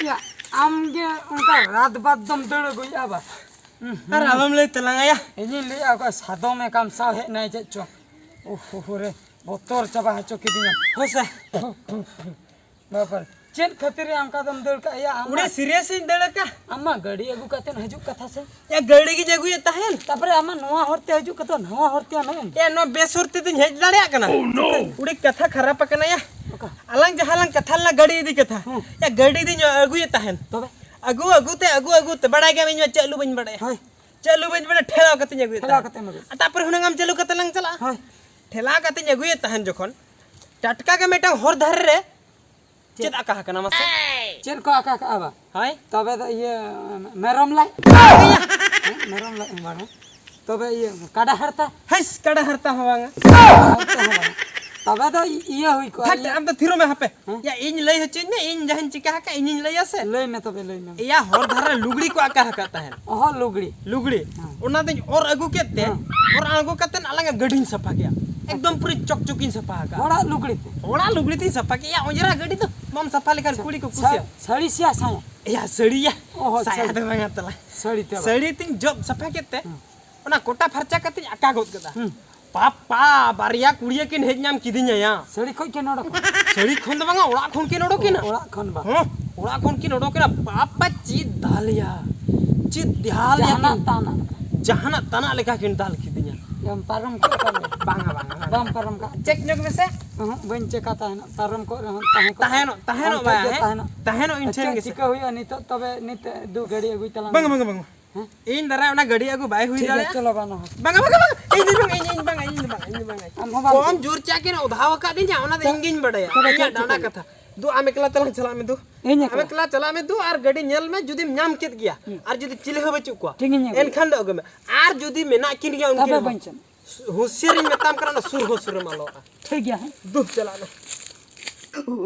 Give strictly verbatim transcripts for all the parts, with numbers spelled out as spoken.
ᱭᱟ, ᱟᱢ ᱜᱮ ᱚᱱᱠᱟ ᱨᱟᱛ ᱵᱟᱫ ᱫᱚᱢ ᱫᱟᱹᱲ ᱟᱹᱜᱩᱭᱮᱫᱼᱟ ᱵᱟ? ᱟᱨ ᱟᱢᱮᱢ ᱞᱟᱹᱭ ᱛᱟᱞᱟᱝᱟ ᱭᱟ? ᱤᱧᱤᱧ ᱞᱟᱹᱭᱮᱫᱼᱟ, ᱚᱠᱟ ᱥᱟᱫᱚᱢ ᱮ ᱠᱟᱢᱥᱟᱣ ᱦᱮᱡ ᱱᱟᱭ ᱪᱮᱫ ᱪᱚ᱾ ᱩᱦ, ᱩᱦ, ᱨᱮ, ᱵᱚᱛᱚᱨ ᱪᱟᱵᱟ ᱦᱚᱪᱚ ᱠᱤᱫᱤᱧᱟ᱾ ᱦᱳᱭ ᱥᱮ᱾ ᱵᱟᱵᱟᱨ, ᱪᱮᱫ ᱠᱷᱟᱹᱛᱤᱨ ᱭᱟ ᱚᱱᱠᱟ ᱫᱚᱢ ᱫᱟᱹᱲ ᱠᱟᱜ ᱭᱟ? ᱟᱢ ᱩᱱᱤ ᱢᱟ, serious ᱤᱧ ᱫᱟᱹᱲ ᱟᱠᱟ᱾ ᱟᱢ ᱢᱟ ᱜᱟᱹᱰᱤ ᱟᱹᱜᱩ ᱠᱟᱛᱮᱢ ᱦᱤᱡᱩᱜ ᱠᱟᱛᱷᱟ ᱥᱮ? ᱭᱟ, ᱜᱟᱹᱰᱤ ᱜᱤᱧ ᱟᱹᱜᱩᱭᱮᱫ ᱛᱟᱦᱮᱱ᱾ ᱛᱟᱯᱚᱨᱮ ᱟᱢ ᱢᱟ ᱱᱚᱣᱟ ᱦᱚᱨ ᱛᱮ ᱦᱤᱡᱩᱜ ᱠᱟᱛᱷᱟ, ᱱᱚᱣᱟ ᱦᱚᱨ ᱛᱮ ᱟᱢ ᱦᱮᱡ ᱮᱱ᱾ ᱭᱟ, ᱱᱚᱣᱟ ᱵᱮᱥ ᱦᱚᱨ ᱛᱮᱫᱚᱧ ᱦᱮᱡ ᱫᱟᱲᱮᱭᱟᱜ ᱠᱟᱱᱟ᱾ ᱩᱰᱤ ᱠᱟᱛᱷᱟ ᱠᱷᱟᱨᱟᱯ ᱟᱠᱟᱱᱟ ᱭᱟ᱾ ᱚᱠᱟ? ᱟᱞᱟᱝ ᱡᱟᱦᱟᱸ ᱞᱟᱝ ᱠᱟᱛᱷᱟ ᱞᱮᱱᱟ ᱜᱟᱹᱰᱤ ᱤᱫᱤ ᱠᱟᱛᱷᱟ᱾ ᱦᱩᱸ᱾ ᱭᱟ, ᱜᱟᱹᱰᱤ ᱫᱚᱧ ᱟᱹᱜᱩᱭᱮᱫ ᱛᱟᱦᱮᱱ᱾ ᱛᱚᱵᱮ? ᱟᱹᱜᱩ, ᱟᱹᱜᱩ ᱛᱮ, ᱟᱹᱜᱩ, ᱟᱹᱜᱩ ᱛᱮ, ᱵᱟᱲᱟᱭ ᱜᱮᱭᱟᱢ ᱤᱧ ᱢᱟ ᱪᱟᱹᱞᱩ ᱵᱟᱹᱧ ᱵᱟᱲᱟᱭᱟ᱾ ᱦᱳᱭ᱾ ᱪᱟᱹᱞᱩ ᱵᱟᱹᱧ ᱵᱟᱲᱟᱭᱟ, ᱴᱷᱮᱞᱟᱣ ᱠᱟᱛᱮᱧ ᱟᱹᱜᱩᱭᱮᱫ ᱴᱷᱮᱞᱟᱣ ᱛᱟᱦᱮᱱ᱾ ᱠᱟᱛᱮᱢ ᱟᱹᱜᱩᱭᱮᱫ᱾ ᱟᱨ ᱛᱟᱯᱚᱨᱮ ᱦᱩᱱᱟᱹᱝ ᱟᱢ ᱪᱟᱹᱞᱩ ᱠᱟᱛᱮ ᱞᱟᱝ ᱪᱟᱞᱟᱜᱼᱟ᱾ ᱦᱳᱭ᱾ ᱴᱷᱮᱞᱟᱣ ᱠᱟᱛᱮᱧ ᱟᱹᱜᱩᱭᱮᱫ ᱛᱟᱦᱮᱱ ᱡᱚᱠᱷᱚᱱ, ᱴᱟᱴᱠᱟ ᱜᱮ ᱢᱤᱫᱴᱟᱝ ᱦᱚᱨ ᱫᱷᱟᱨᱮ ᱨᱮ ᱪᱮᱫ? ᱪᱮᱫ ᱟᱠᱟ ᱟᱠᱟᱱᱟ ᱢᱟᱥᱮ? ᱪᱮᱫ ᱠᱚ ᱟᱠᱟ ᱠᱟᱜᱼᱟ ᱵᱟ? ᱦᱳᱭ᱾ ᱛᱚᱵᱮ ᱫᱚ ᱤᱭᱟᱹ, ᱢᱮᱨᱚᱢ ᱞᱟᱡ? ᱦᱮᱸ, ᱢᱮᱨᱚᱢ ᱞᱟᱡ ᱦᱚᱸ ᱵᱟᱝᱟ᱾ ᱛᱚᱵᱮ ᱤᱭᱟᱹ, ᱠᱟᱰᱟ ᱦᱟᱨᱛᱟ? ᱦᱮᱸᱥ, ᱠᱟᱰᱟ ᱦᱟᱨᱛᱟ ᱦᱚᱸ ᱵᱟᱝᱟ᱾ ᱦᱟᱨᱛᱟ ᱦᱚᱸ ᱵᱟᱝᱟ᱾ ᱛᱚᱵᱮ ᱫᱚ ᱤᱭᱟᱹ ᱦᱩᱭ ᱠᱚᱜᱼᱟ, ᱦᱟᱴ, ᱤᱭᱟᱹ᱾ ᱟᱢ ᱫᱚ ᱛᱷᱤᱨᱚᱜ ᱢᱮ ᱦᱟᱯᱮ᱾ ᱦᱮᱸ? ᱭᱟ, ᱤᱧ ᱞᱟᱹᱭ ᱦᱚᱪᱚᱧ ᱢᱮ, ᱤᱧ ᱡᱟᱦᱟᱸᱧ ᱪᱤᱠᱟ ᱟᱠᱟᱫ, ᱤᱧᱤᱧ ᱞᱟᱹᱭᱟ ᱥᱮ᱾ ᱞᱟᱹᱭ ᱢᱮ ᱛᱚᱵᱮ, ᱞᱟᱹᱭ ᱢᱮ᱾ ᱮᱭᱟ, ᱦᱚᱨ ᱫᱷᱟᱨᱮ ᱞᱩᱜᱽᱲᱤ ᱠᱚ ᱟᱠᱟ ᱟᱠᱟᱫ ᱛᱟᱦᱮᱸᱱ᱾ ᱚᱦᱚ, ᱞᱩᱜᱽᱲᱤ᱾ ᱞᱩᱜᱽᱲᱤ᱾ ᱦᱮᱸ᱾ ᱚᱱᱟ ᱫᱚᱧ ᱚᱨ ᱟᱹᱜᱩ ᱠᱮᱫ ᱛᱮ, ᱦᱮᱸ᱾ ᱚᱨ ᱟᱬᱜᱚ ᱠᱟᱛᱮ ᱟᱞᱟᱝᱟᱜ ᱜᱟᱹᱰᱤᱧ ᱥᱟᱯᱷᱟ ᱠᱮᱜᱼᱟ᱾ ᱮᱠᱫᱚᱢ ᱯᱩᱨᱟᱹ ᱪᱚᱠᱪᱚᱠᱤᱧ ᱥᱟᱯᱷᱟ ᱟᱠᱟᱫᱼᱟ᱾ ᱦᱚᱲᱟᱜ ᱞᱩᱜᱽᱲᱤ ᱛᱮ? ᱦᱚᱲᱟᱜ ᱞᱩᱜᱽᱲᱤ ᱛᱤᱧ ᱥᱟᱯᱷᱟ ᱠᱮᱜᱼᱟ᱾ ᱚᱸᱡᱽᱨᱟ ᱜᱟᱹᱰᱤ ᱫᱚ ᱵᱟᱢ ᱥᱟᱯᱷᱟ ᱞᱮᱠᱷᱟᱱ ᱥᱟ-, ᱠᱩᱲᱤ ᱠᱚ ᱥᱟ-, ᱠᱩᱥᱤᱭᱟᱜᱼᱟ᱾ ᱥᱟᱹᱲᱤ ᱥᱮᱭᱟ ᱥᱟᱭᱟ? ᱮᱭᱟ, ᱥᱟᱹᱲᱤᱭᱟ᱾ ᱚᱦᱚ, ᱥᱟᱭᱟ ᱥᱟᱹᱲᱤ᱾ ᱫᱚ ᱵᱟᱝᱟ ᱛᱟᱞᱟ᱾ ᱥᱟᱹᱲᱤ ᱛᱮ ᱵᱟᱝ? ᱥᱟᱹᱲᱤ ᱛᱤᱧ ᱡᱚᱫ ᱥᱟᱯᱷᱟ ᱠᱮᱫ ᱛᱮ, ᱦᱮᱸ᱾ ᱚᱱᱟ ᱠᱚᱴᱟ ᱯᱷᱟᱨᱪᱟ ᱠᱟᱛᱮᱧ ᱟᱠᱟ ᱜᱚᱫ ᱠᱮᱫᱟ᱾ ᱦᱩᱸ᱾ ᱯᱟᱯᱟ, ᱵᱟᱨᱭᱟ ᱠᱩᱲᱤᱭᱟᱹ ᱠᱤᱱ ᱦᱮᱡ ᱧᱟᱢ ᱠᱤᱫᱤᱧᱟ ᱭᱟ᱾ ᱥᱟᱹᱲᱤ ᱠᱷᱚᱡ ᱠᱤᱱ ᱚᱰᱚᱠ ᱮᱱᱟ? ᱥᱟᱹᱲᱤ ᱠᱷᱚᱱ ᱫᱚ ᱵᱟᱝᱟ, ᱚᱲᱟᱜ ᱠᱷᱚᱱ ᱠᱤᱱ ᱚᱰᱚᱠ ᱮᱱᱟ᱾ ᱚᱲᱟᱜ ᱠᱷᱚᱱ ᱵᱟ? ᱦᱚᱸ, ᱚᱲᱟᱜ ᱠᱷᱚᱱ ᱠᱤᱱ ᱚᱰᱚᱠ ᱮᱱᱟ᱾ ᱯᱟᱯᱟ, ᱪᱮᱫ ᱫᱟᱞ ᱭᱟ, ᱪᱮᱫ ᱫᱟᱞ ᱭᱟ ᱡᱟᱦᱟᱱᱟᱜ ᱠᱤᱱ᱾ ᱛᱟᱱᱟᱜ᱾ ᱡᱟᱦᱟᱱᱟᱜ ᱛᱟᱱᱟᱜ ᱞᱮᱠᱟ ᱠᱤᱱ ᱫᱟᱞ ᱠᱤᱫᱤᱧᱟ᱾ ᱭᱟᱢ ᱯᱟᱨᱚᱢ ᱠᱚᱜ ᱠᱟᱱᱟ? ᱵᱟᱝᱟ, ᱵᱟᱝᱟ, ᱵᱟᱝᱟ᱾ ᱵᱟᱢ ᱯᱟᱨᱚᱢ ᱠᱟᱜ? ᱪᱮᱠ ᱧᱚᱜ ᱢᱮᱥᱮ᱾ ᱚᱦᱚᱸ, ᱵᱟᱹᱧ ᱪᱮᱠᱟ ᱛᱟᱦᱮᱱᱟ᱾ ᱯᱟᱨᱚᱢ ᱠᱚᱜ ᱨᱮᱦᱚᱸ ᱛᱟᱦᱮᱸ ᱠᱚᱜ᱾ ᱛᱟᱦᱮᱱᱚᱜ, ᱛᱟᱦᱮᱱᱚᱜ ᱟᱢ ᱴᱷᱮᱡ ᱵᱟᱭ, ᱜᱮ ᱦᱮᱸ? ᱛᱟᱦᱮᱱᱚᱜ᱾ ᱛᱟᱦᱮᱱᱚᱜ ᱤᱧ ᱟᱨ ᱴᱷᱮᱱ ᱪᱮᱫ ᱜᱮᱥᱮ᱾ ᱪᱤᱠᱟᱹ ᱦᱩᱭᱩᱜᱼᱟ ᱱᱤᱛᱚᱜ? ᱛᱚᱵᱮ ᱱᱤᱛ ᱫᱩ ᱜᱟᱹᱰᱤ ᱟᱹᱜᱩᱭ ᱛᱟᱞᱟᱝ ᱵᱟᱝᱟ, ᱢᱮ᱾ ᱵᱟᱝᱟ, ᱵᱟᱝᱟ᱾ ᱦᱮᱸ? ᱤᱧ ᱫᱟᱨᱟᱭ ᱚᱱᱟ ᱜᱟᱹᱰᱤ ᱟᱹᱜᱩ ᱵᱟᱭ ᱦᱩᱭ ᱴᱷᱤᱠ ᱜᱮᱭᱟ, ᱫᱟᱲᱮᱭᱟᱜᱼᱟ᱾ ᱪᱚᱞᱚ ᱵᱟᱱᱟ ᱦᱚᱲ᱾ ᱵᱟᱝᱟ, ᱵᱟᱝᱟ, ᱵᱟᱝᱟ᱾ ᱤᱧ, ᱤᱧ, ᱵᱟᱝᱟ, ᱤᱧ, ᱤᱧ, ᱵᱟᱝᱟ, ᱤᱧ, ᱵᱟᱝᱟ᱾ ᱟᱢ ᱦᱚᱸ ᱵᱟᱢ ᱠᱚᱢ ᱪᱮᱫ᱾ ᱡᱳᱨ ᱪᱟ ᱠᱤᱱ ᱚᱫᱷᱟᱣ ᱟᱠᱟᱫᱤᱧᱟ, ᱚᱱᱟ ᱫᱚ ᱛᱚ-, ᱤᱧ ᱜᱤᱧ ᱵᱟᱰᱟᱭᱟ᱾ ᱛᱚᱵᱮ ᱤᱧᱟᱹᱜ ᱪᱮᱫ ᱰᱟᱸᱰᱟ ᱪᱤᱠᱟᱹᱭ? ᱠᱟᱛᱷᱟ᱾ ᱫᱩ, ᱟᱢ ᱮᱠᱞᱟ ᱛᱟᱞᱟᱝ ᱪᱟᱞᱟᱜ ᱢᱮ ᱫᱩ᱾ ᱤᱧ ᱟᱢ ᱮᱠᱞᱟ? ᱮᱠᱞᱟ ᱪᱟᱞᱟᱜ ᱢᱮ ᱫᱩ, ᱟᱨ ᱜᱟᱹᱰᱤ ᱧᱮᱞ ᱢᱮ, ᱡᱩᱫᱤᱢ ᱧᱟᱢ ᱠᱮᱫ ᱜᱮᱭᱟ᱾ ᱦᱩᱸ᱾ ᱟᱨ ᱡᱩᱫᱤ ᱪᱤᱞᱤ ᱦᱚᱸ ᱵᱟᱹᱪᱩᱜ ᱠᱚᱣᱟ, ᱴᱷᱤᱠ ᱤᱧ ᱟᱹᱜᱩᱭᱟ᱾ ᱮᱱᱠᱷᱟᱱ ᱫᱚ ᱟᱹᱜᱩ ᱢᱮ᱾ ᱟᱨ ᱡᱩᱫᱤ ᱢᱮᱱᱟᱜ ᱠᱤᱱ ᱜᱮᱭᱟ ᱩᱱᱠᱤᱱ ᱛᱚᱵᱮ ᱦᱚᱸ, ᱵᱟᱹᱧ ᱪᱟᱞᱟᱜᱼᱟ᱾ ᱦᱩᱸᱥᱤᱭᱟᱹᱨᱤᱧ ᱢᱮᱛᱟᱢ ᱠᱟᱱᱟ, ᱚᱱᱟ ᱥᱩᱨ ᱦᱚᱸ ᱥᱩᱨᱮᱢ ᱟᱞᱚᱣᱟ᱾ ᱴᱷᱤᱠ ᱜᱮᱭᱟ, ᱦᱮᱸ᱾ ᱫᱩ, ᱪᱟᱞᱟᱜ ᱢᱮ᱾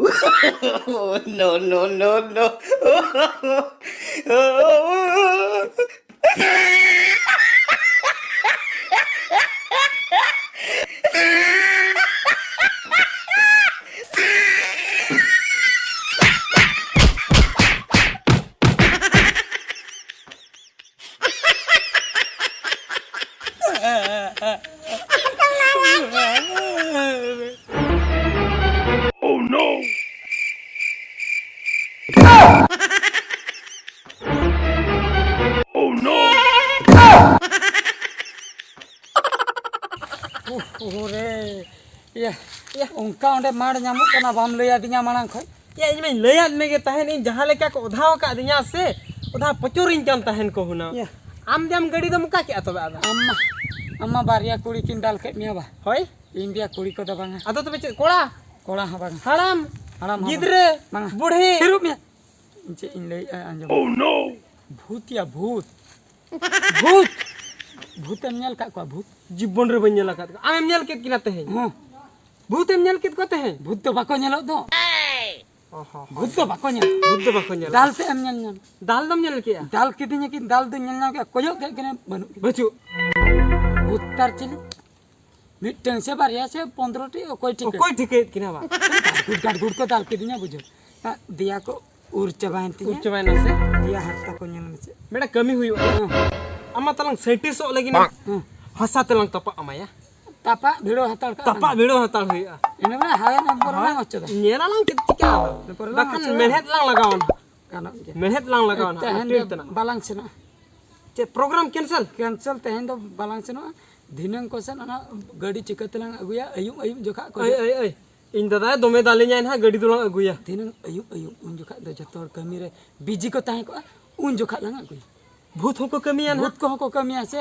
No, no, no, no. Oh no! Oh no! ᱳᱦᱳ ᱨᱮ, ᱤᱭᱟᱹ, ᱤᱭᱟᱹ, ᱚᱱᱠᱟ ᱚᱸᱰᱮ ᱢᱟᱲ ᱧᱟᱢᱚᱜ ᱠᱟᱱᱟ, ᱵᱟᱢ ᱞᱟᱹᱭ ᱟᱹᱫᱤᱧᱟ ᱢᱟᱲᱟᱝ ᱠᱷᱚᱡ᱾ ᱭᱟ, ᱤᱧ ᱢᱟᱧ ᱞᱟᱹᱭᱟᱫ ᱢᱮᱜᱮ ᱛᱟᱦᱮᱸᱫ, ᱤᱧ ᱡᱟᱦᱟᱸ ᱞᱮᱠᱟ ᱠᱚ ᱚᱫᱷᱟᱣ ᱟᱠᱟᱫᱤᱧᱟ ᱥᱮ, ᱚᱫᱷᱟ ᱯᱚᱪᱚᱨᱤᱧ ᱠᱟᱱ ᱛᱟᱦᱮᱸᱱ ᱠᱚ ᱦᱩᱱᱟᱹᱝ᱾ ᱭᱟ᱾ ᱟᱢ ᱫᱚ ᱟᱢ ᱜᱟᱹᱰᱤ ᱫᱚᱢ ᱚᱠᱟ ᱠᱮᱜᱼᱟ ᱛᱚᱵᱮ ᱟᱫᱚ? ᱟᱢ ᱢᱟ, ᱟᱢ ᱢᱟ ᱵᱟᱨᱭᱟ ᱠᱩᱲᱤ ᱠᱤᱱ ᱫᱟᱞ ᱠᱮᱫ ᱢᱮᱭᱟ ᱵᱟ? ᱦᱳᱭ᱾ ᱤᱧ ᱫᱚᱭᱟ ᱠᱩᱲᱤ ᱠᱚᱫᱚ ᱵᱟᱝᱟ᱾ ᱟᱫᱚ ᱛᱚᱵᱮ ᱪᱮᱫ ᱠᱚᱲᱟ? ᱠᱚᱲᱟ ᱦᱚᱸ ᱵᱟᱝᱟ᱾ ᱦᱟᱲᱟᱢ? ᱦᱟᱲᱟᱢ ᱦᱚᱸ ᱜᱤᱫᱽᱨᱟᱹ? ᱵᱟᱝᱟ᱾ ᱵᱩᱲᱦᱤ? ᱛᱷᱤᱨᱚᱜ ᱢᱮᱭᱟ᱾ ᱪᱮᱫ ᱤᱧ ᱞᱟᱹᱭᱮᱫᱼᱟ ᱟᱸᱡᱚᱢ᱾ Oh no! ᱵᱷᱩᱛ ᱭᱟ ᱵᱷᱩᱛ᱾ ᱵᱷᱩᱛ? ᱵᱷᱩᱛᱮᱢ ᱧᱮᱞ ᱟᱠᱟᱫ ᱠᱚᱣᱟ ᱵᱷᱩᱛ? ᱡᱤᱵᱚᱱ ᱨᱮ ᱵᱟᱹᱧ ᱧᱮᱞ ᱟᱠᱟᱫ ᱠᱚᱣᱟ᱾ ᱟᱢᱮᱢ ᱧᱮᱞ ᱠᱮᱫ ᱠᱤᱱᱟ ᱛᱮᱦᱮᱧ? ᱦᱚᱸ᱾ ᱵᱷᱩᱛᱮᱢ ᱧᱮᱞ ᱠᱮᱫ ᱠᱚᱣᱟ ᱛᱮᱦᱮᱧ? ᱵᱷᱩᱛ ᱫᱚ ᱵᱟᱠᱚ ᱧᱮᱞᱚᱜ ᱫᱚ᱾ ᱚ ᱦᱚᱸ, ᱦᱚᱸ᱾ ᱵᱷᱩᱛ ᱫᱚ ᱵᱟᱠᱚ ᱧᱮᱞ᱾ ᱵᱷᱩᱛ ᱫᱚ ᱵᱟᱠᱚ ᱧᱮᱞ᱾ ᱫᱟᱞ ᱛᱮ ᱮᱢ ᱧᱮᱞ ᱧᱟᱢ᱾ ᱫᱟᱞ ᱫᱚᱢ ᱧᱮᱞ ᱠᱮᱜᱼᱟ? ᱫᱟᱞ ᱠᱤᱫᱤᱧᱟ ᱠᱤᱱ, ᱫᱟᱞ ᱫᱚᱧ ᱧᱮᱞ ᱧᱟᱢ ᱠᱮᱜᱼᱟ, ᱠᱚᱭᱚᱜ ᱠᱮᱫ ᱠᱤᱱᱟᱹᱧ, ᱵᱟᱹᱱᱩᱜ ᱠᱤᱱᱟ᱾ ᱵᱟᱹᱪᱩᱜ᱾ ᱵᱷᱩᱛ ᱛᱟᱨ ᱪᱤᱞᱤ? ᱢᱤᱫᱴᱟᱝ ᱥᱮ ᱵᱟᱨᱭᱟ ᱥᱮ ᱯᱚᱱᱫᱽᱨᱚ ᱴᱤ, ᱚᱠᱚᱭ ᱴᱷᱤᱠᱟᱹᱭ? ᱚᱠᱚᱭ ᱴᱷᱤᱠᱟᱹᱭᱮᱫ ᱠᱤᱱᱟ ᱵᱟ? ᱜᱟᱰᱜᱩᱰ, ᱜᱟᱰᱜᱩᱰ ᱠᱚ ᱫᱟᱞ ᱠᱤᱫᱤᱧᱟ, ᱵᱩᱡᱷᱟᱹᱣ᱾ ᱫᱮᱭᱟ ᱠᱚ ᱩᱨ ᱪᱟᱵᱟᱭᱮᱱ ᱛᱤᱧᱟ᱾ ᱩᱨ ᱪᱟᱵᱟᱭᱮᱱᱟ ᱥᱮ? ᱫᱮᱭᱟ ᱦᱟᱨᱛᱟ ᱠᱚ ᱧᱮᱞ ᱢᱮᱥᱮ᱾ ᱢᱤᱫᱴᱟᱝ ᱠᱟᱹᱢᱤ ᱦᱩᱭᱩᱜᱼᱟ᱾ ᱦᱮᱸ᱾ ᱟᱢ ᱢᱟ ᱛᱟᱞᱟᱝ ᱥᱟᱹᱴᱤᱥᱚᱜ ᱞᱟᱹᱜᱤᱫ ᱦᱮᱸ᱾ ᱦᱟᱥᱟ ᱛᱮᱞᱟᱝ ᱛᱚᱯᱟᱜ ᱟᱢᱟ ᱭᱟ᱾ ᱛᱟᱯᱟᱜ ᱵᱷᱤᱲᱟᱹᱣ ᱦᱟᱛᱟᱲ ᱠᱟᱜᱼᱟ᱾ ᱛᱟᱯᱟᱜ ᱵᱷᱤᱲᱟᱹᱣ ᱦᱟᱛᱟᱲ ᱦᱩᱭᱩᱜᱼᱟ᱾ ᱤᱱᱟᱹ ᱢᱟᱱᱮ ᱦᱟᱭ ᱱᱚᱢᱵᱚᱨ ᱞᱟᱝ ᱚᱪᱚᱜᱟ᱾ ᱧᱮᱞᱟᱞᱟᱝ ᱪᱮᱫ ᱪᱤᱠᱟᱹᱜᱼᱟ᱾ ᱱᱚᱢᱵᱚᱨ ᱞᱟᱝ ᱵᱟᱠᱷᱟᱱ ᱚᱪᱚᱜᱟ᱾ ᱢᱮᱲᱦᱮᱫ ᱞᱟᱝ ᱞᱟᱜᱟᱣᱟ ᱱᱟᱦᱟᱜ᱾ ᱜᱟᱱᱚᱜ ᱜᱮᱭᱟ᱾ ᱢᱮᱲᱦᱮᱫ ᱞᱟᱝ ᱞᱟᱜᱟᱣᱟ ᱱᱟᱦᱟᱜ, ᱛᱮᱦᱮᱧ ᱴᱤᱨ ᱫᱚ ᱛᱮᱱᱟᱜ᱾ ᱵᱟᱞᱟᱝ ᱥᱮᱱᱚᱜᱼᱟ᱾ ᱪᱮᱫ ᱯᱨᱳᱜᱨᱟᱢ ᱠᱮᱱᱥᱮᱞ? ᱠᱮᱱᱥᱮᱞ, ᱛᱮᱦᱮᱧ ᱫᱚ ᱵᱟᱞᱟᱝ ᱥᱮᱱᱚᱜᱼᱟ᱾ ᱫᱷᱤᱱᱟᱹᱝ ᱠᱚ ᱥᱮᱱ ᱚᱱᱟ ᱜᱟᱹᱰᱤ ᱪᱤᱠᱟᱹ ᱛᱮᱞᱟᱝ ᱟᱹᱜᱩᱭᱟ? ᱟᱹᱭᱩᱵ ᱟᱹᱭᱩᱵ ᱡᱚᱠᱷᱟ ᱠᱚ ᱟᱹᱭ, ᱦᱤᱡᱩᱜ᱾ ᱟᱹᱭ, ᱟᱹᱭ᱾ ᱤᱧ ᱫᱟᱫᱟᱭ ᱫᱚᱢᱮ ᱫᱟᱞᱮᱧᱟᱭ ᱱᱟᱦᱟᱜ, ᱜᱟᱹᱰᱤ ᱫᱚᱞᱟᱝ ᱟᱹᱜᱩᱭᱟ᱾ ᱫᱷᱤᱱᱟᱹᱝ ᱟᱹᱭᱩᱵ ᱟᱹᱭᱩᱵ ᱩᱱ ᱡᱚᱠᱷᱟ ᱫᱚ ᱡᱚᱛᱚ ᱦᱚᱲ ᱠᱟᱹᱢᱤ ᱨᱮ ᱵᱤᱡᱤ ᱠᱚ ᱛᱟᱦᱮᱸ ᱠᱚᱜᱼᱟ, ᱩᱱ ᱡᱚᱠᱷᱟ ᱞᱟᱝ ᱟᱹᱜᱩᱭᱟ᱾ ᱵᱷᱩᱛ ᱦᱚᱸᱠᱚ ᱠᱟᱹᱢᱤᱭᱟ ᱱᱟᱦᱟᱜ᱾ ᱵᱷᱩᱛ ᱠᱚᱦᱚᱸ ᱠᱚ ᱠᱟᱹᱢᱤᱭᱟ ᱥᱮ,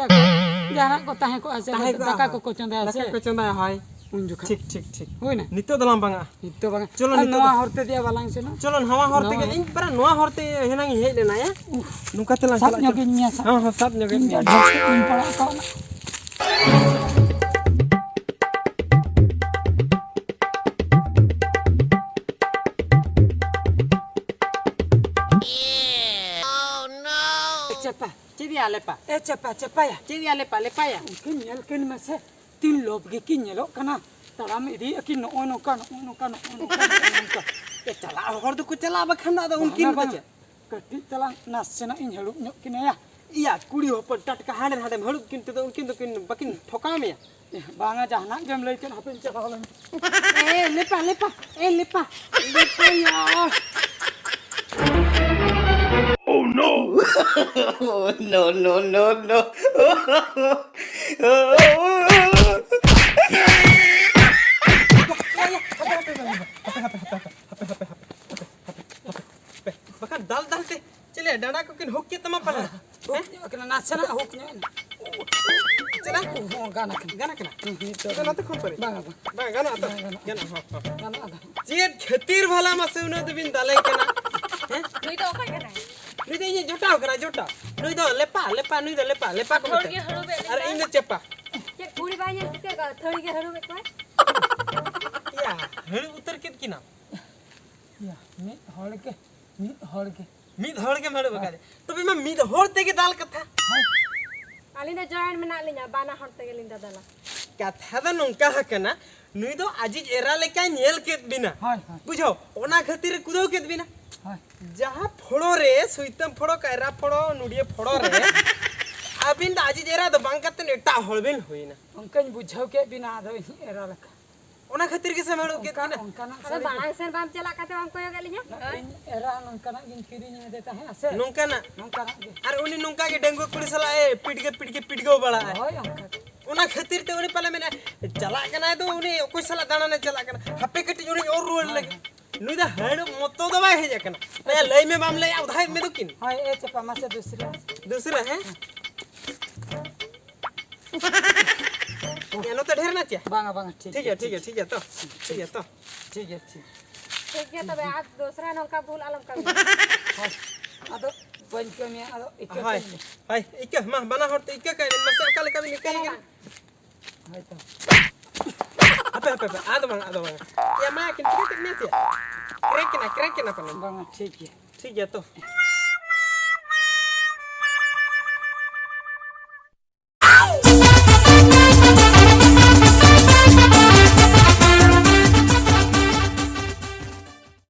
ᱡᱟᱦᱟᱱᱟᱜ ᱠᱚ ᱛᱟᱦᱮᱸ ᱠᱚᱜᱼᱟ ᱥᱮ, ᱛᱟᱦᱮᱸ ᱠᱚᱜᱼᱟ᱾ ᱫᱟᱠᱟ ᱠᱚᱠᱚ ᱪᱚᱸᱫᱟᱭᱟ ᱥᱮ᱾ ᱫᱟᱠᱟ ᱠᱚ ᱪᱚᱸᱫᱟᱭᱟ, ᱦᱳᱭ᱾ ᱩᱱ ᱡᱚᱠᱷᱟ᱾ ᱴᱷᱤᱠ, ᱴᱷᱤᱠ, ᱴᱷᱤᱠ᱾ ᱦᱩᱭᱱᱟ? ᱱᱤᱛᱚᱜ ᱫᱚᱞᱟᱝ ᱵᱟᱝᱟ᱾ ᱱᱤᱛᱚᱜ ᱵᱟᱝᱟ᱾ ᱪᱚᱞᱚ, ᱟᱨ ᱱᱤᱛᱚᱜ ᱱᱚᱣᱟ ᱫᱚ ᱦᱚᱨ ᱛᱮ ᱫᱮᱭᱟ ᱵᱟᱞᱟᱝ ᱥᱮᱱᱚᱜᱼᱟ? ᱪᱚᱞᱚ, ᱱᱟᱣᱟ ᱦᱚᱨ ᱱᱚᱣᱟ ᱛᱮᱜᱮ᱾ ᱦᱚᱨ᱾ ᱤᱧ ᱯᱟᱨᱟ ᱱᱚᱣᱟ ᱦᱚᱨ ᱛᱮ ᱦᱮᱱᱟᱝ ᱤᱧ ᱦᱮᱡ ᱞᱮᱱᱟ, ᱭᱟ᱾ ᱩᱦ᱾ ᱱᱚᱝᱠᱟ ᱛᱮᱞᱟᱝ ᱥᱟᱵ ᱪᱟᱞᱟᱜ ᱧᱚᱜᱤᱧ ᱠᱟᱱᱟ᱾ ᱢᱮᱭᱟ, ᱥᱟᱵ᱾ ᱦᱚᱸ, ᱦᱚᱸ, ᱥᱟᱵ ᱧᱚᱜᱮᱫ ᱤᱧ ᱢᱮᱭᱟ᱾ ᱡᱟᱹᱰᱤ ᱥᱮᱫ ᱤᱧ ᱯᱟᱲᱟᱜ ᱠᱟᱱᱟ᱾ ᱪᱟᱯᱟ᱾ ᱪᱮᱫ ᱭᱟ ᱞᱮᱯᱟ? ᱮ ᱪᱟᱯᱟ, ᱪᱟᱯᱟᱭᱟ᱾ ᱪᱮᱫ ᱭᱟ ᱞᱮᱯᱟ, ᱞᱮᱯᱟᱭᱟ? ᱩᱱᱠᱤᱱ ᱧᱮᱞ ᱠᱤᱱ ᱢᱮᱥᱮ, ᱛᱤᱱ ᱞᱚᱵ ᱜᱮᱠᱤᱱ ᱧᱮᱞᱚᱜ ᱠᱟᱱᱟ᱾ ᱛᱟᱲᱟᱢ ᱤᱫᱤᱭᱮᱫᱼᱟ ᱠᱤᱱ ᱱᱚᱜᱼᱚᱭ ᱱᱚᱝᱠᱟ, ᱱᱚᱜᱼᱚᱭ ᱱᱚᱝᱠᱟ, ᱱᱚᱜᱼᱚᱭ ᱱᱚᱝᱠᱟ, ᱱᱚᱜᱼᱚᱭ ᱱᱚᱝᱠᱟ᱾ ᱮ, ᱪᱟᱞᱟᱜ ᱦᱚᱲ ᱫᱚᱠᱚ ᱪᱟᱞᱟᱜᱼᱟ, ᱵᱟᱠᱷᱟᱱ ᱫᱚ ᱟᱫᱚ ᱩᱱᱠᱤᱱ ᱵᱟᱝᱟ, ᱫᱚ ᱵᱟᱝᱟ᱾ ᱪᱮᱫ? ᱠᱟᱹᱴᱤᱡ ᱛᱟᱞᱟᱝ ᱱᱟᱥᱮᱱᱟᱜ ᱤᱧ ᱦᱟᱹᱲᱩᱵ ᱧᱚᱜ ᱠᱤᱱᱟᱭᱟ᱾ ᱤᱭᱟ, ᱠᱩᱲᱤ ᱦᱚᱯᱚᱱ ᱴᱟᱴᱠᱟ ᱦᱟᱸᱰᱮ ᱱᱟᱰᱮᱢ ᱦᱟᱹᱲᱩᱵ ᱠᱤᱱ ᱛᱮᱫᱚ ᱩᱱᱠᱤᱱ ᱫᱚᱠᱤᱱ ᱵᱟᱹᱠᱤᱱ ᱴᱷᱚᱠᱟᱣ ᱢᱮᱭᱟ? ᱮ, ᱵᱟᱝᱟ, ᱡᱟᱦᱟᱱᱟᱜ ᱜᱮᱢ ᱞᱟᱹᱭ ᱠᱮᱫ, ᱦᱟᱯᱮᱧ ᱪᱟᱞᱟᱣ ᱞᱮᱱ ᱜᱮ᱾ ᱮ, ᱞᱮᱯᱟ, ᱞᱮᱯᱟ, ᱮ, ᱞᱮᱯᱟ, ᱞᱮᱯᱟᱭᱟ᱾ Oh, no! No, no, no, no. ᱵᱟᱠᱷᱟᱱ ᱫᱟᱞ ᱫᱟᱞ ᱛᱮ ᱪᱮᱞᱮ ᱰᱟᱸᱰᱟ ᱠᱚ ᱠᱤᱱ ᱦᱩᱠ ᱠᱮᱫ ᱛᱟᱢᱟ ᱯᱟᱞᱮ? ᱦᱩᱠ ᱧᱚᱜ ᱠᱟᱱᱟ, ᱱᱟᱥᱮᱱᱟᱜ ᱦᱩᱠ ᱧᱚᱜ ᱮᱱᱟ᱾ ᱪᱮᱞᱮ? ᱦᱚᱸ, ᱜᱟᱱ ᱟᱠᱟᱱᱟ᱾ ᱜᱟᱱ ᱟᱠᱟᱱᱟ? ᱦᱩᱸ, ᱱᱤᱛᱚᱜ ᱟᱫᱚ ᱱᱚᱛᱮ ᱠᱷᱚᱱ ᱯᱟᱨᱮ? ᱵᱟᱝᱟ, ᱵᱟᱝ᱾ ᱵᱟᱝ, ᱜᱟᱱᱚᱜᱼᱟ ᱛᱚ? ᱵᱟᱝ ᱜᱟᱱᱚᱜᱼᱟ᱾ ᱜᱟᱱᱚᱜᱼᱟ, ᱦᱚᱸ, ᱦᱚᱸ᱾ ᱜᱟᱱᱚᱜᱼᱟ, ᱜᱟᱱᱚᱜᱼᱟ᱾ ᱪᱮᱫ ᱠᱷᱟᱹᱛᱤᱨ ᱵᱷᱟᱞᱟ ᱢᱟᱥᱮ ᱩᱱᱟᱹᱜ ᱫᱚᱵᱤᱱ ᱫᱟᱞᱮ ᱠᱟᱱᱟ? ᱦᱮᱸ? ᱱᱩᱭ ᱫᱚ ᱚᱠᱚᱭ ᱠᱟᱱᱟᱭ? ᱱᱩᱭ ᱫᱚ ᱤᱧᱤᱡ ᱡᱚᱴᱟᱣ ᱠᱟᱱᱟ, ᱡᱚᱴᱟᱣ᱾ ᱱᱩᱭ ᱫᱚ ᱞᱮᱯᱟ, ᱞᱮᱯᱟ, ᱱᱩᱭ ᱫᱚ ᱞᱮᱯᱟ, ᱞᱮᱯᱟ ᱠᱚ ᱦᱚᱲ ᱢᱮᱛᱟᱭᱟ᱾ ᱜᱮ ᱦᱟᱹᱲᱩᱵᱮᱫ ᱟᱨ ᱞᱮᱠᱟ᱾ ᱤᱧ ᱫᱚ ᱪᱮᱯᱟ᱾ ᱪᱮᱫ ᱠᱩᱲᱤ ᱵᱟᱭ ᱧᱮᱞ ᱴᱷᱤᱠᱟᱹ ᱠᱟᱜᱼᱟ, ᱟᱹᱛᱷᱟᱹᱲᱤ ᱜᱮ ᱦᱟᱹᱲᱩᱵᱮᱫ ᱠᱚᱣᱟᱭ᱾ ᱭᱟ, ᱦᱟᱹᱲᱩᱵ ᱩᱛᱟᱹᱨ ᱠᱮᱫ ᱠᱤᱱᱟᱢ᱾ ᱭᱟ, ᱢᱤᱫ ᱦᱚᱲ ᱜᱮ, ᱢᱤᱫ ᱦᱚᱲ ᱜᱮ᱾ ᱢᱤᱫ ᱦᱚᱲ ᱜᱮᱢ ᱦᱟᱹᱲᱩᱵ ᱟᱠᱟᱫᱮ᱾ ᱛᱚᱵᱮ ᱢᱟ ᱢᱤᱫ ᱦᱚᱲ ᱛᱮᱜᱮ ᱫᱟᱞ ᱠᱟᱛᱷᱟ᱾ ᱟᱹᱞᱤᱧ ᱫᱚ join ᱢᱮᱱᱟᱜ ᱞᱤᱧᱟ, ᱵᱟᱱᱟ ᱦᱚᱲ ᱛᱮᱜᱮ ᱞᱤᱧ ᱫᱟᱫᱟᱞᱟ᱾ ᱠᱟᱛᱷᱟ ᱫᱚ ᱱᱚᱝᱠᱟ ᱟᱠᱟᱱᱟ, ᱱᱩᱭ ᱫᱚ ᱟᱡᱤᱡ ᱮᱨᱟ ᱞᱮᱠᱟᱭ ᱧᱮᱞ ᱠᱮᱫ ᱵᱤᱱᱟ᱾ ᱦᱳᱭ, ᱦᱳᱭ᱾ ᱵᱩᱡᱷᱟᱹᱣ, ᱚᱱᱟ ᱠᱷᱟᱹᱛᱤᱨ ᱮ ᱠᱩᱫᱟᱹᱣ ᱠᱮᱫ ᱵᱤᱱᱟ᱾ ᱦᱳᱭ᱾ ᱡᱟᱦᱟᱸ ᱯᱷᱚᱲᱚ ᱨᱮ, ᱥᱩᱭᱛᱟᱹᱢ ᱯᱷᱚᱲᱚ, ᱠᱟᱭᱨᱟ ᱯᱷᱚᱲᱚ, ᱱᱩᱰᱤᱭᱟᱹ ᱯᱷᱚᱲᱚ ᱨᱮ ᱟᱹᱵᱤᱱ ᱫᱚ ᱟᱡᱤᱡ ᱮᱨᱟ ᱫᱚ ᱵᱟᱝ ᱠᱟᱛᱮ ᱮᱴᱟᱜ ᱦᱚᱲ ᱵᱤᱱ ᱦᱩᱭᱱᱟ᱾ ᱚᱱᱠᱟᱧ ᱵᱩᱡᱷᱟᱹᱣ ᱠᱮᱫ ᱵᱤᱱᱟ, ᱟᱫᱚ ᱤᱧ ᱮᱨᱟ ᱞᱮᱠᱟ᱾ ᱚᱱᱟ ᱠᱷᱟᱹᱛᱤᱨ ᱜᱮ ᱥᱮ ᱢᱮᱲᱩᱜ ᱠᱮᱫ ᱚᱱᱠᱟ ᱵᱤᱱᱟ᱾ ᱚᱱᱠᱟᱱᱟᱜ ᱟᱫᱚ ᱥᱟᱹᱨᱤ ᱢᱟᱲᱟᱝ ᱥᱮᱱ ᱵᱟᱢ ᱪᱟᱞᱟᱜ ᱠᱟᱛᱮ ᱵᱟᱢ ᱠᱚᱭᱚᱜ ᱮᱫ ᱞᱤᱧᱟ? ᱤᱧ ᱮᱨᱟ ᱱᱚᱝᱠᱟᱱᱟᱜ ᱜᱤᱧ ᱠᱤᱨᱤᱧ ᱟᱫᱮ ᱛᱟᱦᱮᱸᱫ ᱥᱮ᱾ ᱱᱚᱝᱠᱟᱱᱟᱜ? ᱱᱚᱝᱠᱟᱱᱟᱜ ᱜᱮ᱾ ᱟᱨ ᱩᱱᱤ ᱱᱚᱝᱠᱟ ᱜᱮ ᱰᱟᱺᱜᱩᱣᱟᱹ ᱠᱩᱲᱤ ᱥᱟᱞᱟᱜ ᱮ ᱯᱤᱰᱜᱟᱹ ᱯᱤᱰᱜᱟᱹ ᱯᱤᱰᱜᱟᱹᱣ ᱵᱟᱲᱟᱜᱼᱟ᱾ ᱦᱳᱭ, ᱚᱱᱠᱟ ᱜᱮ᱾ ᱚᱱᱟ ᱠᱷᱟᱹᱛᱤᱨ ᱛᱮ ᱩᱱᱤ ᱯᱟᱞᱮ ᱢᱮᱱᱟ, ᱪᱟᱞᱟᱜ ᱠᱟᱱᱟᱭ ᱫᱚ, ᱩᱱᱤ ᱚᱠᱚᱭ ᱥᱟᱞᱟᱜ ᱫᱟᱬᱟᱱᱮ ᱪᱟᱞᱟᱜ ᱠᱟᱱᱟ? ᱦᱟᱯᱮ ᱠᱟᱹᱴᱤᱡ ᱩᱱᱤᱧ ᱚᱨ ᱨᱩᱣᱟᱹᱲ ᱞᱮᱜᱮ᱾ ᱱᱩᱭ ᱫᱚ ᱦᱟᱹᱲᱩᱵ ᱢᱚᱛᱚ ᱫᱚ ᱵᱟᱭ ᱦᱮᱡ ᱟᱠᱟᱱᱟ᱾ ᱞᱟᱹᱭᱟ, ᱞᱟᱹᱭ ᱢᱮ, ᱵᱟᱢ ᱞᱟᱹᱭᱟ, ᱚᱫᱷᱟᱭ ᱢᱮ ᱫᱚ ᱠᱤᱱ᱾ ᱦᱳᱭ, ᱮ ᱪᱟᱯᱟ, ᱢᱟᱥᱮ ᱫᱩᱥᱨᱟᱹ᱾ ᱫᱩᱥᱨᱟᱹ, ᱦᱮᱸ? ᱭᱟ, ᱱᱚᱛᱮ ᱰᱷᱮᱨ ᱮᱱᱟ ᱪᱮ? ᱵᱟᱝᱟ, ᱵᱟᱝᱟ, ᱴᱷᱤᱠ ᱴᱷᱤᱠ ᱜᱮᱭᱟ, ᱜᱮᱭᱟ, ᱴᱷᱤᱠ ᱜᱮᱭᱟ, ᱴᱷᱤᱠ ᱜᱮᱭᱟ ᱛᱚ᱾ ᱴᱷᱤᱠ ᱜᱮᱭᱟ ᱛᱚ᱾ ᱴᱷᱤᱠ ᱜᱮᱭᱟ, ᱴᱷᱤᱠ᱾ ᱴᱷᱤᱠ ᱜᱮᱭᱟ, ᱛᱚᱵᱮ ᱟᱨ ᱫᱚᱥᱨᱟ ᱱᱚᱝᱠᱟ ᱵᱷᱩᱞ ᱟᱞᱚᱢ ᱠᱟᱹᱢᱤᱭᱟ᱾ ᱦᱳᱭ, ᱟᱫᱚ ᱵᱟᱹᱧ ᱠᱟᱹᱢᱤᱭᱟ, ᱟᱫᱚ ᱤᱠᱟᱹ ᱦᱳᱭ, ᱠᱟᱹᱧ ᱢᱮ᱾ ᱦᱳᱭ, ᱤᱠᱟᱹ, ᱢᱟ, ᱵᱟᱱᱟ ᱦᱚᱲ ᱛᱮ ᱤᱠᱟᱹ ᱠᱟᱭ ᱵᱮᱱ ᱢᱟᱥᱮ, ᱚᱠᱟ ᱞᱮᱠᱟ ᱵᱤᱱ ᱤᱠᱟᱹᱭ ᱠᱟᱱᱟ? ᱦᱳᱭ ᱛᱚ᱾ ᱦᱟᱯᱮ, ᱦᱟᱯᱮ, ᱦᱟᱯᱮ, ᱟᱫᱚ ᱵᱟᱝ, ᱟᱫᱚ ᱵᱟᱝ᱾ ᱭᱟ, ᱢᱟ, ᱠᱤᱱ ᱪᱤᱠᱟᱹ ᱠᱮᱫ ᱢᱮᱭᱟ ᱪᱮ? crack ᱮᱱᱟ, crack ᱮᱱᱟ ᱯᱟᱞᱮᱱ᱾ ᱵᱟᱝᱟ, ᱴᱷᱤᱠ ᱜᱮᱭᱟ᱾ ᱴᱷᱤᱠ ᱜᱮᱭᱟ ᱛᱚ᱾